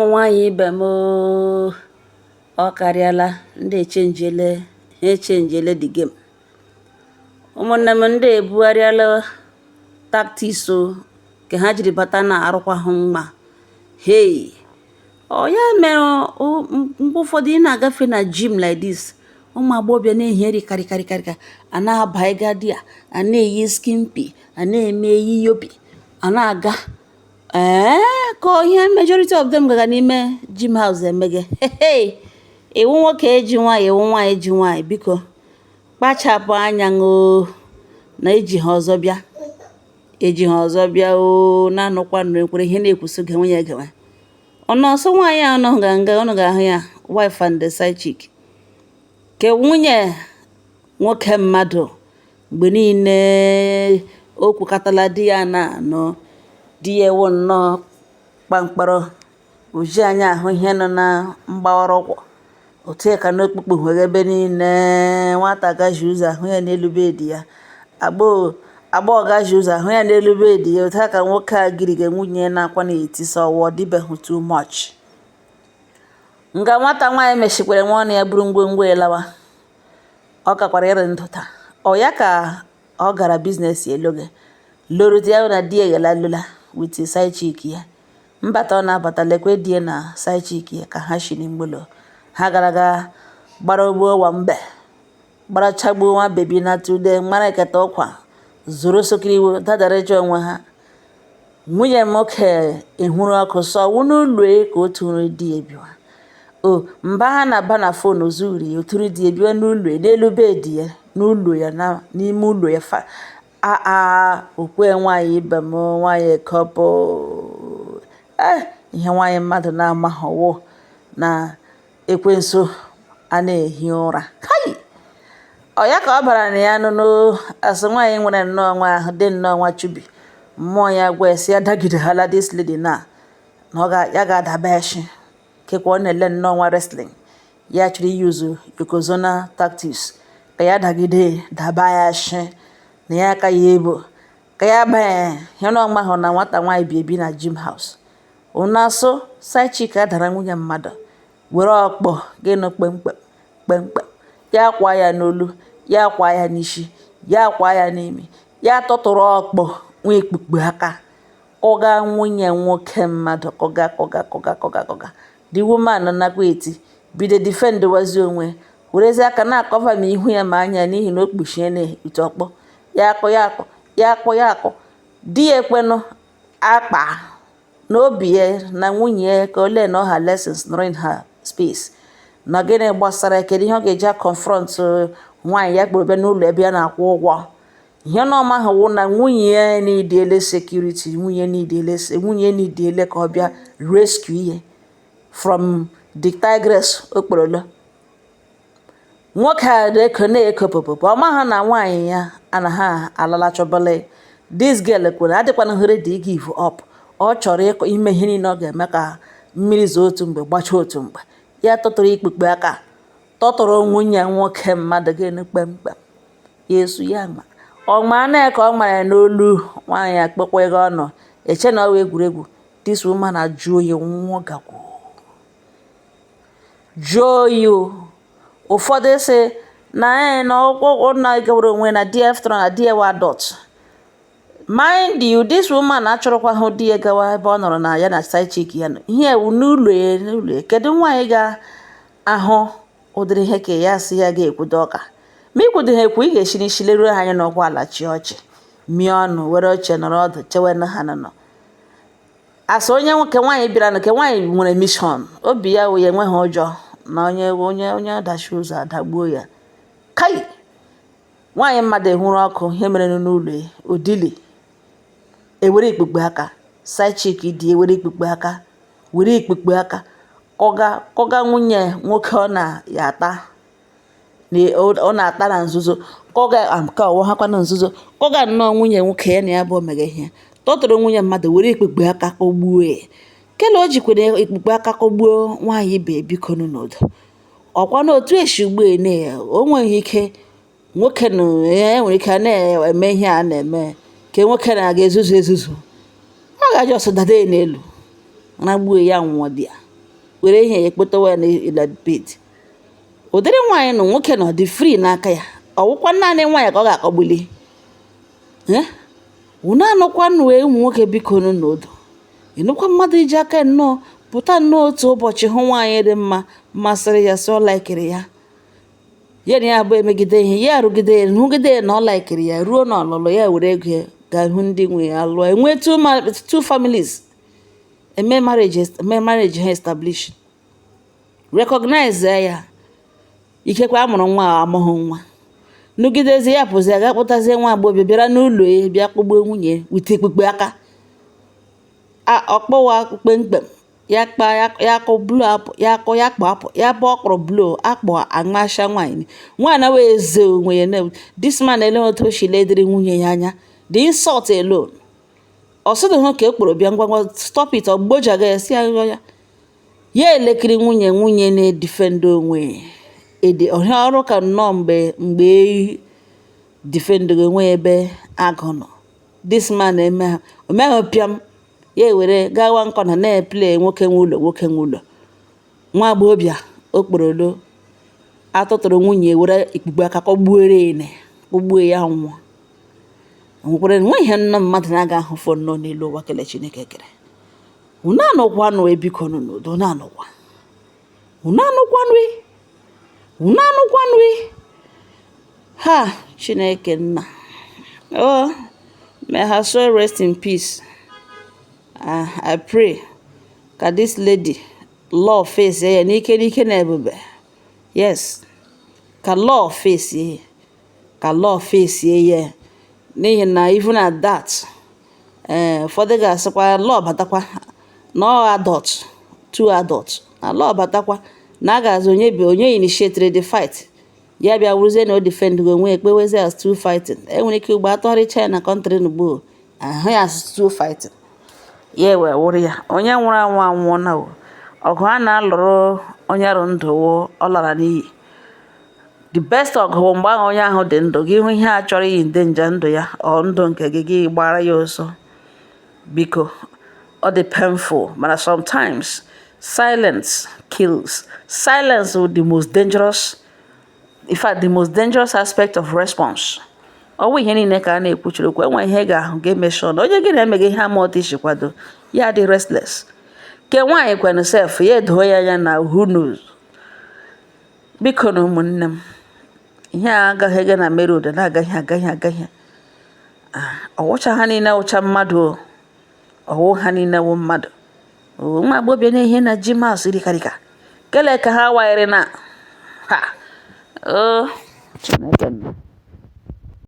Ụmụ nwanyị ibe m ooo, ọ karịala ndị echenjiele ha, echenjiele the game. Ụmụnne m, ndị ebugharịala tactics o nke ha jiri bata na arụkwa ha mma. Hey, ọ ya mere mgbe ụfọdụ ị na-agafe na gym like this, ụmụ agbọghọbịa na-ehieri karịkarịkarịka a na-aba ịga di a na-eyi skimpy, a na-eme eyi yobi, a na-aga ee ka ihe majority of them gaga n'ime gym house emege. Hey, iwu nwoke eji nwaanyị, iwu nwaanyị ji nwaanyị, biko kpachapụ anya ṅoo na eji ha ọzọ bịa, eji ha ọzọ bịa o na-anụkwa nụ ekwere ihe na-ekwusi gewe ya egewe. Ọnụ ọsọ nwaanyị a nọ nga nga unu ga-ahụ ya, wife and the side chick, ke nwunye nwoke mmadụ. Mgbe niile o kwukọtala di ya na-anụ di ya ewu nnọọ kpamkpọrọ oji anya ahụ ihe nọ na mgbawara ụkwụ otu ka n'okpukpu nwere ebe niile. Nwata gaji ụzọ ahụ ya n'elu bed ya, agbọghọ gaji ụzọ ahụ ya n'elu bed ya. Otu a ka nwoke a giriga nwunye na-akwa na-etisa ọwụ ọ dịbeghị too much. Nga nwata nwaanyị meshikwere nwa ọnụ ya buru ngwongwo ya lawa, ọ gakwara ịrị ndụ taa. Ọ ya ka ọ gara business eloge lorute ya na di ya eghela lola with side chick ya. Mbata ọ na-abata, lekwe di ya na side chick ya ka ha shi n'ime ụlọ ha gara ga gbara ogbo wa mbe gbarachagbuo nwa baby na tude mara eketa ụkwa zoro sokiriwo dadarịcha onwe ha. Nwunye nwoke ehuru ọkụ sọ wụ n'ụlọ ka o turu di ya biwa o mba ha na-aba na phone zuru ya, oturu di ya biwa n'ụlọ, n'elu bed ya, n'ụlọ ya, na n'ime ụlọ ya. Fa aa okwe nwaanyị ibe m, nwaanyị kọpụ ee ihe nwaanyị mmadụ na-amaghọwo na ekwensu a na-ehi ụra kai. Ọ ya ka ọ bara na ya nụnụ asị nwaanyị nwere nnọọ nwa ahụ dị nnọọ nwa chubi mmụọ ya gwa ya sị ya dagideghala this lady na na ọ ga ya ga-adaba eshi kekwa. Ọ na-ele nnọọ nwa wrestling ya chọrọ iyuzu Yokozuna tactics ka ya dagide daba ya shi na ya aka ya ebo ka ya banye ihe na ọma hụ na nwata nwaanyị bi ebi na gym house. Unu asụ side chick adara nwunye mmadụ were ọkpọ gịnụ kpemkpem kpemkpem, ya kwa ya n'olu, ya kwa ya n'isi, ya kwa ya n'imi, ya tụtụrụ ọkpọ nwa ikpukpu aka kụga nwunye nwoke mmadụ, kụga kụga kụga kụga kụga. The woman nakwa eti, bido defend wazi onwe, werezie aka na-acover ma ihu ya ma anya, n'ihi na o kpuchiene ite ọkpọ ya akụ ya akụ ya akụ ya akụ. Di ya ekwenụ akpa n'obi ya na nwunye ya ka o learn her lessons nọrọ in her space na gịnị gbasara kedu ihe ọ ga-eji confront nwaanyị ya kpọrọ bịa n'ụlọ ebe ya na-akwụ ụgwọ. Ihe na ọma ahụ wụ na nwunye ya nidiele security, nwunye nidiele, nwunye nidiele ka ọ bịa rescue ihe from the tigress okporolo. Nwoke a na-eko na-eko popopo, ọ maghị na nwaanyị ya anaghị alalachọbala. This girl kwere adịkwana ready give up. Ọ chọrọ ime ihe niile ọ ga-eme ka mmiri zoo otu mgbe gbachaa otu mgbe. Ya tụtụrụ ikpukpe aka tọtụrụ nwunye nwoke mmadụ gịnị kpemkpem ya esu ya ma ọ maa na ka ọ mara ya n'olu. Nwaanyị akpọkwa ego ọnụ eche na ọ wụ egwuregwu. This woman ajụ oyi nwụọ, gakwu jụọ oyi o. Ụfọdụ sị na ee na ọ na-egawara onwe na di ya fụtara na di ya wụ adult. Mind you, this woman achọrọkwa hụ di ya gawa ebe ọ nọrọ na ya na side chick ya nọ. Ihe ewu n'ụlọ ya, n'ụlọ ya. Kedu nwaanyị ga-ahụ ụdịrị ihe ka ya sị ya ga-ekwudo ọka ma ikwudo ha ekwu? Ị ga-esi n'isi leruo ha anya n'ụkwụ ala, chịa ọchị, mie ọnụ, were oche nọrọ ọdụ chewe na ha nọ asị onye nwoke. Nwaanyị bịara nke nwaanyị nwere mission obi ya wụ ya enweghị ụjọ na onye onye onye adachi ụzọ adagbuo ya kai. Nwaanyị mmadụ ehuru ọkụ ihe mere n'ụlọ ya odili ewere ikpukpe aka side chick dị, ewere ikpukpe aka, were ikpukpe aka kụga kụga nwunye nwoke ọ na-ya ata, ọ na-ata na nzuzo, kụga nke ọwụ hakwa na nzuzo, kụga nnọọ nwunye nwoke ya na ya bụ omega ihe tọtụrụ nwunye mmadụ were ikpukpe aka kụgbuo ya. Kele o jikwere ikpukpe aka kụgbuo nwaanyị ibe. Biko n'udo ọkwa na otu esi ugbu a na o nweghị ike nwoke na ya nwere ike na-eme ihe a na-eme ke nwoke na-aga ezuzu ezuzu, ọ ga-aja ọsọ dada ya n'elu ragbuo ya, nwụọ di ya. Were ihe ya kpotewa ya na bed. Ụdịrị nwaanyị nọ, nwoke nọ dị free n'aka ya. Ọwụkwa naanị nwaanyị ka ọ ga-akọgbuli. Unu anụkwanụ, ụmụ nwoke, biko nụ n'udo. Ịnụkwa mmadụ iji aka nnọọ pụta nnọọ otu ụbọchị, hụ nwaanyị dị mma, masịrị ya, sị ọ likeiri ya, ya na ya abụọ emegide ihe, ya arụgide ya, hụgide ya na ọ likeiri ya, ruo n'ọlụlụ, ya were ego ya gaa hụ ndị nwe ya, lụọ, enwee two families, eme marriage ha, establish, recognize ya. Ikekwe a mụrụ nwa, a amụghị nwa. Nụgidezi ya, pụzi ya, ga kpụtazie nwa agbọghọbịa bịara n'ụlọ ya, bịa kpọgbuo nwunye wite ikpukpe aka ọkpọwa kpemkpem. Ya kpa ya akụ blow apụ, ya akụ ya kpọ apụ, ya bụ ọkpọrọ blow akpọ amasha nwaanyị. Nwaanyị na wee eze onwe ya na this man ele otu o si lediri nwunye ya anya. The insult alone, ọ sịdị hụ ka e kpọrọ bịa ngwa ngwa, "Stop it." Ọgbojaga ya, si ya ya ya elekiri nwunye na-edefend onwe ede ọhịa ọrụ ka nnọọ mgbe ehi defend onwe ya ebe agụ nọ. This man eme ha omeghị pịam, ya ewere gawa nkọ na na-eplay nwoke nwe ụlọ, nwoke nwe ụlọ. Nwa agbọghọbịa okporolo atụtụrụ nwunye, were ikpukpe aka kọgbuere ene, kọgbuo ya, nwụọ. Nwekwara nwe ihe nnọọ mmadụ na-aga ahụfọ nnọọ n'elu ụwa. Kele Chineke kere unu. Anụkwanụ, ebiko nụ n'udo. Unu anụkwa, unu anụkwanụ, unu anụkwanụ. Ha, Chineke nna, oh, may her soul rest in peace. I pray ka this lady, law face ya n'ike n'ike na ebube. Yes, ka law face ya, ka law face ya, n'ihi na even at that, ee, ụfọdụ ga-asịkwa law batakwa na ọ adult, two adult na law batakwa na a ga-azụ onye bi onye initiated the fight. Ya bịa wụrụzie na o defend onwe, ekpewezi as two fighting. Enwere ike ugbo atụgharịcha ya na country n'ugbo ahụ ya as two fighting, ya wee wụrụ ya. Onye nwụrụ anwụ anwụọ na o ọgụ a na-alụrụ onye rụ ndụ wụ ọ lara n'iyi. The best ọgụ bụ mgbe ahụ onye ahụ dị ndụ. Gị hụ ihe a chọrọ iyi nje ndụ ya, ọ ndụ nke gị, gị gbara ya ọsọ, biko. Ọ dị painful, mana sometimes silence kills. Silence is the most dangerous, in fact, the most dangerous aspect of response. Ọ bụ ihe niile ka a na-ekwuchiri okwu. Enwe ihe ị ga-ahụ ga-emesho na onye gị na-emeghe ihe ama otu isi kwado ya dị restless. Ke nwaanyị kwenụ sef, ya edoo ya anya na who knows. Biko na ụmụnne m, ihe a agaghị ege na mere udo na-agaghị agaghị agaghị. Ọwụcha ha niile wụcha mmadụ o, ọwụ ha niile wụ mmadụ. Nwa agbọghọbịa na-ehe na ji maasụ rikarika kele ka ha wanyere na ha. O Chineke nna.